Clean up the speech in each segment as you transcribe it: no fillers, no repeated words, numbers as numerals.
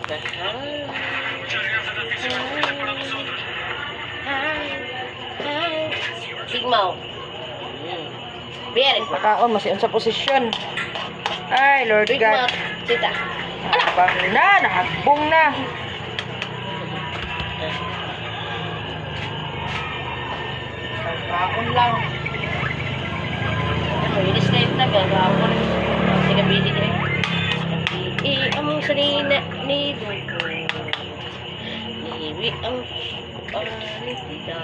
Hi. Hi. Hi. Big mouth. Very good. Pakaon, masiyon sa posisyon. Ay, Lord Big God. mouth. Tita. Nakabang na, nakagbong na. Pakaon lang. Ano, ilis na yung nagagapon. Sige, bili ka rin. Gabi ang sarina ni Dugo. Niwi ang ni Tita.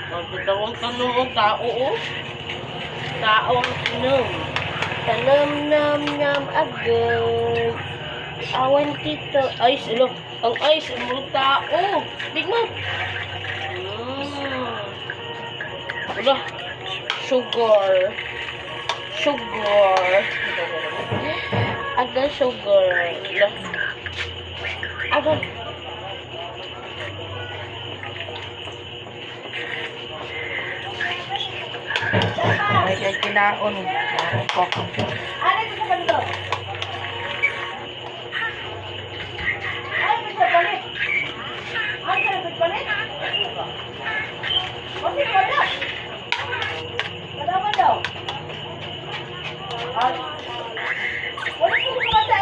Magdadawang tanong ang tao, oh. Tao ang tanong. Tanam nam nam agad. Awan tito. Ice, ilo. Ang ice, ang tao. Big mouth. Wala. Sugar. Sugar. Aga sugar. Wala. Aga. Ay, kay kinaon. Ako. Ano ito sa bando? Ano ito sa palit? Ano ito sa palit? Kasi wala. Wala ba daw? Ah, wala po kumata.